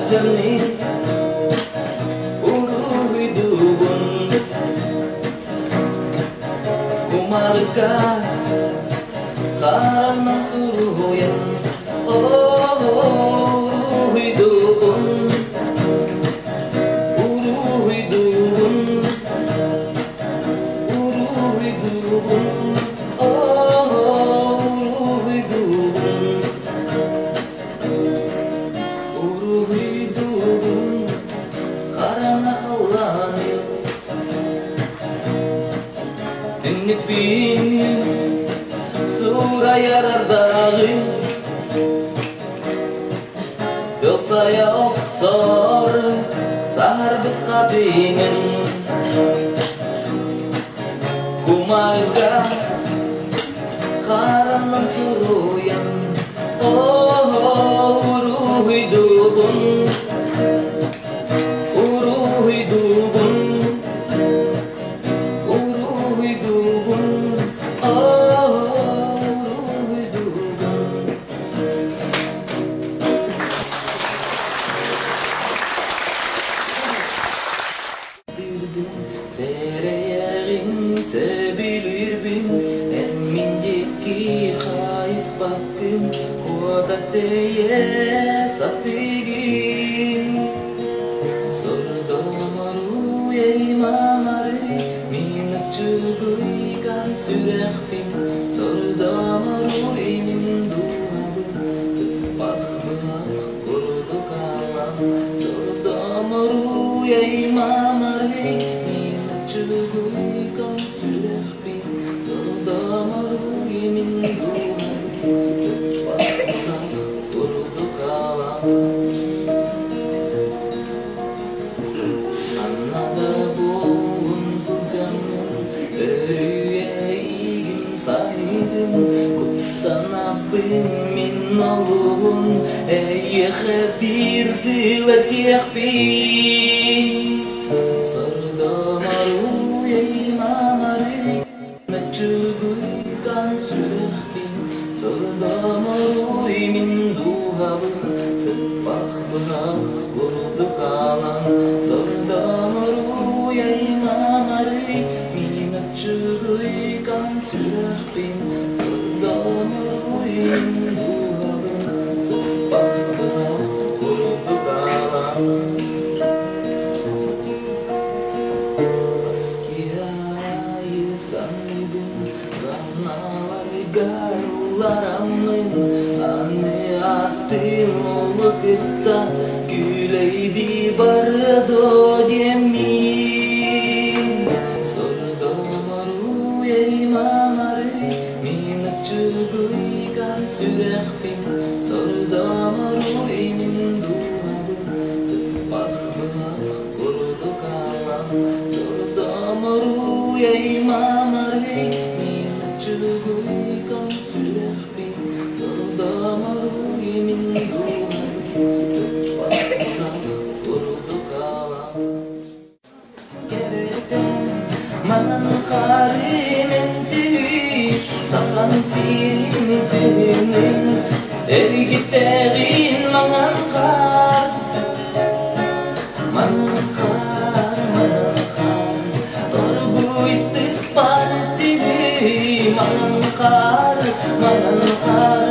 Сылдьанныы уруһуйдуубун Кумаарга харанан суруйан Уруһуйдуубун Уруһуйдуубун Уруһуйдуубун Уруһуйдуубун Уруһуйдуубун хараҥа халлааны Түннүкпүн суурайар ардаҕы Тылсайа охсор саһарбыт хатыҥын Кумаарга Харанан суруйан, уруһуйдуубун, уруһуйдуубун, уруһуйдуубун, уруһуйдуубун. Сэрэйэҕин сөбүлүүрбүн, эн мин диэки хайыспаккын, куота тэйэ сатыыгын. Сордоноруй айманарый, мин аччыгыйган сүрэхпин, сордоноруй мин дууһабын, сыппах быһах курдук аалан, Сордоноруй айманарый, мин аччыгыйган сүрэхпин, сордоноруй мин дууһабын, сыппах быһах курдук аалан. Ханна да буоллун сылдьаммын, өрүү эйигин саныыбын, куттанабын мин олуһун, эйиэхэ биир тыл этиэхпин. Сордоноруй айманарый, Наччыгыйган сүрэхпин, сордоноруй мин дууһабын, сыппах быһах курдук аалан, сордоноруй айманарый, мин аччыгыйган сүрэхпин, сордоноруй мин дууһабын, сыппах быһах курдук аалан. Саныыбын санааларга ыллараммын, аны аттым олу кытта күүлэйдии барыа дуо диэммин. Сордоноруй айманарый, мин аччыгыйган сүрэхпин, сордоноруй мин дууһабын, сыппах быһах курдук аалан, Сордоноруй айманарый, мин аччыгыйган сүрэхпин, сордоноруй мин дууһабын, сыппах быһах курдук аалан. Кэрэтэн манан харым эмтиир, сахан сирин күһүнүн, эргиттэҕин маҥан хаар. Маҥхаар, маҥхаар, оргууй тыспар түһүй, маҥхаар, маҥхаар,